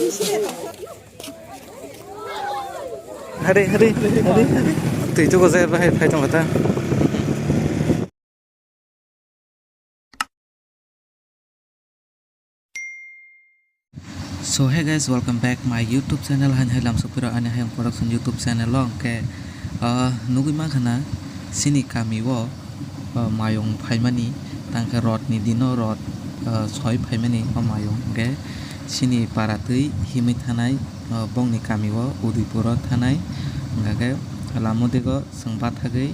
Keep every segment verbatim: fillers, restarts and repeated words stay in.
Hari, hari, hari. Twi tugo je bahai phai tong kha ta. So hey guys, welcome back my YouTube channel. Haini hai lamsok piro ani Hayung Production YouTube channel o. Hwnkhe, ah, nugui mankha na chini kami o, ah, mayung phaimani, tangkhe rot ni dino rot, ah, soi phaimani o mayung. Hwnkhe chini para twi himwi thanai, ah, bongni kami o Udaipur o thanai. Hwnkhe lama dego chwng bathagwi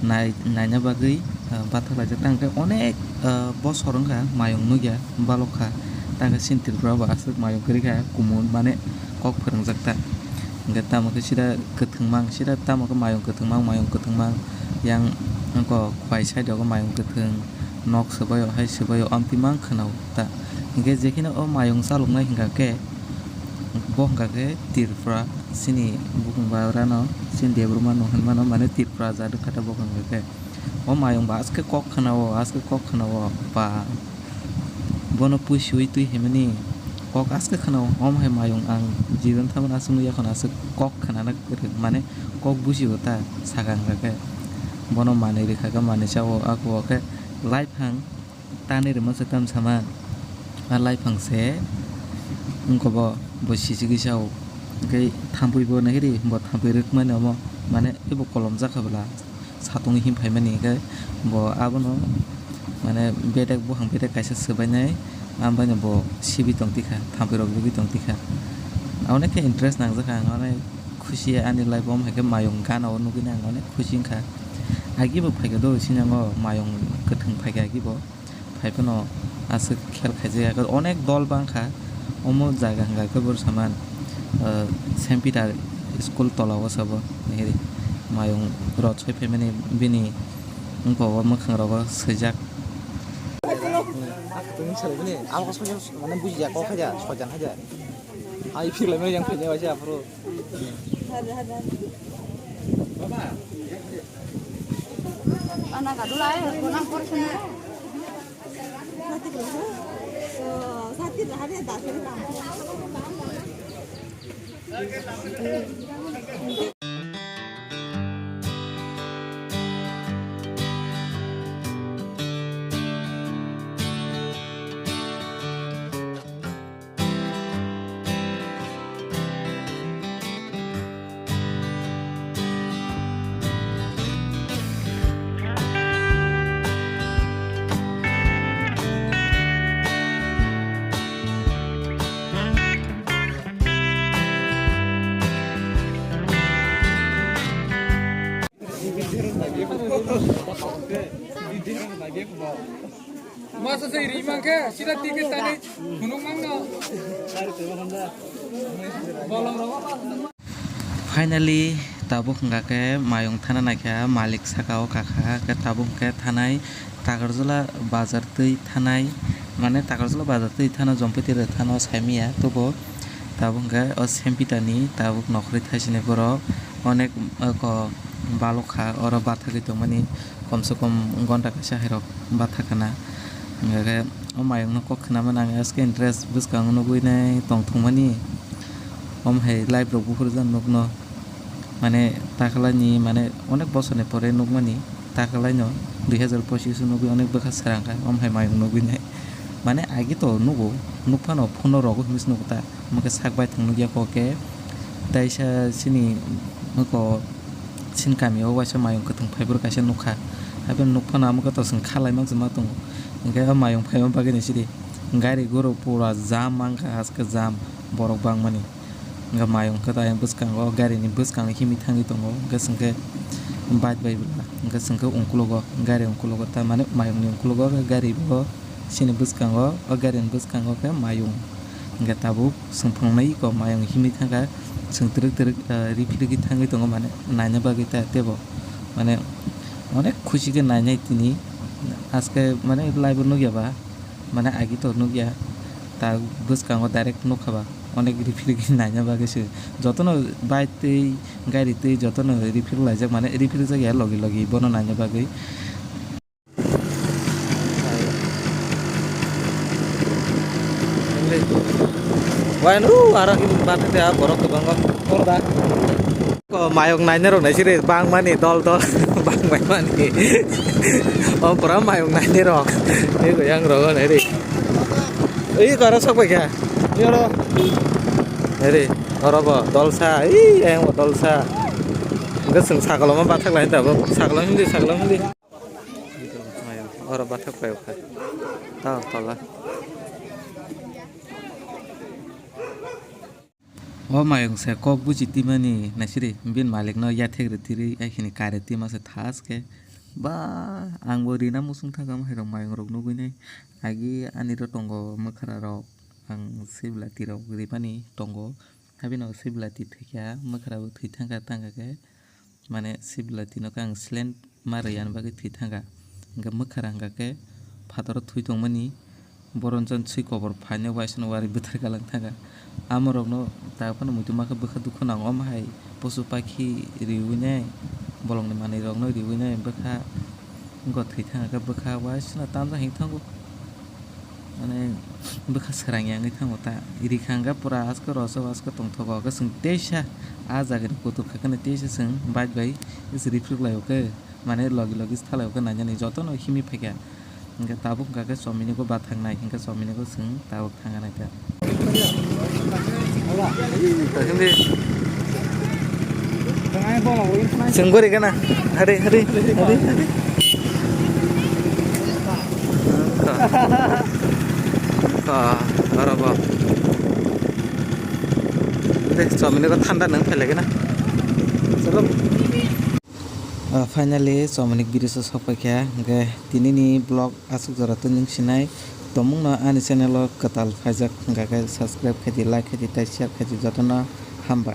nai-, naina bagwi, ah, bathak laijak. Tangkhe onek, ah, bosor wngkha mayung nukya balokha. Tangkhe chini Tripura bo aswk mayung kwrwikha, kumun mane kok phwrwngjak ta. Hwnkhe tamo khe sida kwthwngma, sida tamo khe mayung kwthwngma, mayung kwthwngma yang wngkha khwlai side o mayung kwthwng, nok swbaio, hai swbaio, amtwi mang khwnao ta. Hwnkhe jekheno o mayung chaloknai hwnkha khe, bo hwnkha khe Tripura, chini bukung bagrano, chini Debbarma no hinmano, mane Tripura jat wngkha ta bo hwnkha khe. O mayung ba aske kok khwnao, aske kok khwnao ba. Bono puisiui twi himani kok aske khwnao. Omo hai mayung ang jiron thamani aswk nukya khwna aswk kok khwnana kwrwng, mane kok bujigo ta sakang khe. Bono manwi rwkha khe manwi chao, ako khe laiphang tanwi rwma se tam sama. A laiphang se wngkha bo, bo sisigwi chao. Hwnkhe thampui bo nahiri, bo thampui rwkmani omo, mane teibo kolom jakha bwla. Satung him phaimani hwnkhe bo abono mane bedek buphang bedek kaisa swbainai, ambaino bo sibwi tong tikha, thampui rok rwgwi tong tikha. Onek khe interest nangjakha ang, onek khusi ani life o, omo hai khe mayung gana o nugwino ang onek khusi wngkha. Agi bo phaikha do, sini ang o mayung kwthwng phaikha agi bo. Phai phano aswk khel khaijak ya, onek dol bangkha. Omo jaga hwnkha khe bo saman, ah, Saint Peter school tola o sabo, nahiri mayung rot soi phaimani bini wngkha o mwkhang rogo swijak. Tini salai bini abo kosong mane bujiya kok haja soitan haja. Ai phirlai mani yang phai waisa aphuru. Masa se ri mangkhe sida ticket tani phunuk mangno. Finally, tabuk hwnkha khe mayung thana naikha, malik saka o kakha, khe tabuk hwnkhe thanai Takarjala bazar twi thanai, mane Takarjala bazar twi thana Jompitiri thana saimaya, tobo tabuk hwnkhe o Sempitani tabuk nokhorwi thaisini borok onek, oko balokha oro bathagwi tongmani. Komse kom gonta kaisa hai rok bathakana. Hingkha khe o mayung no kok khwnamani ang aske interest bwskango nugui nai tongthokmani. Omo hai live rok buphuru jani nukno. Mane takalaini mane onek bosorni pore nukmani. Takalaino dui hazar pochish o nugui onek bwkha srang kha. Omo hai mayung nugui nai. Mane agi to nugo, nukphano phone o rogo hinwi se nugo ta. Omo khe sak baithang nukya kok khe. Taisa chini oko chini kami o waisa mayung kwthwng phaiphuru kaisa nukha. Haikhe nukphano omo khe to chwng khalai manchwma tongo. Hinkhe o mayung phaima bagwi ni sidi gari guru pura jam mankha, haske jam borok bangmani. Hinkhe mayung khe to ayang bwskango, gari ni bwskango himwi thangwi tongo. Hinkhe chwngkhe bike bai bwla, hinkhe chwngkhe ungkulugo, gari ungkulugo, ta mane mayung ni ungkulugo gari bo. Chini bwskango, o gari ni bwskango khe mayung. Hinkhe tabuk chwng phunuknai eko mayung himwi thangkha, chwng twrwk twrwk, ah, riphi rikhi thangwi tongo, mane naina bagwi ta teibo. Mane onek khusi khe nainai tini, aske mane live o nukya ba, mane agi to nukya, ta bwskango direct nukha ba, onek riphi rikhi naina bagwi se. Jotono bike twi, gari twi jotono riphi rwlaijak, mane riphi rwjak ya logi logi bono naina bagwi. Wayan ru aro him bate te borok kwbangma. Porda. Ko mayung nainai rok nai siri bang mani dol dol bang bai mani. O pura mayung nainai rok. Ego yang rogo nai ri. Ei kara sok bai kha. Yoro. Nai ri. Oro bo dolsa. Ei yang bo dolsa. Enggak seng sakalo ma bathak lai ta bo. Sakalo hindi sakalo hindi. Oro bathak pai kha. Ta tola. O mayung se kok buji timani naisiri bin malik no yathek ri tiri ai khini kare tima se thas khe ba ang bo rina musung thangam hai rok mayung rok nugui nai agi ani ro tongo mwkhra rok ang siblati rok rimani tongo habino siblati thwikha mwkhra bo thwi thangkha thangkha khe mane siblati no khe ang silent ma rwya ni bagwi thwi thangkha. Hwnkhe mwkhra hwnkha khe phataro thwi tongmani boronjon swi kobor phaino waisano wari bwthar kalang thangkha. Amorokno ta phano muitu ma khe bwkha dukhu nango omo hai posu pakhi riwi nai bolongni manwi rokno riwi nai bwkha wngkha thwi thangkha khe bwkha waisano tamjak hinwi thango. Mane bwkha srang yangwi thango ta. Iri kha hwnkhe pura asko rosok asko tongthogo. Hwnkhe chwng teisa ah jagani kutuk kha kheno teisa chwng bike bai riphruk laio khe. Mane logi logi thalai khe nainani jotono himwi phaikha. Hwnkhe tabuk hwnkha khe chomini go bathang nai hwnkhe chomini go chwng tabuk thangna naikha. Chwng gori gana. Hari, hari, hari. Ka, ka, aro ba. Deh, chomini ko thanda nang phelai gana. Chalo. Ah, finally, chomini bridge o sok paikha. Hwnkhe tinini vlog aswk jora twi nwng sinai. Tongmungno ani channel o kwtal phaijak hwnkha khe subscribe khaidi, like khaidi, tei share khaidi jotono hambai.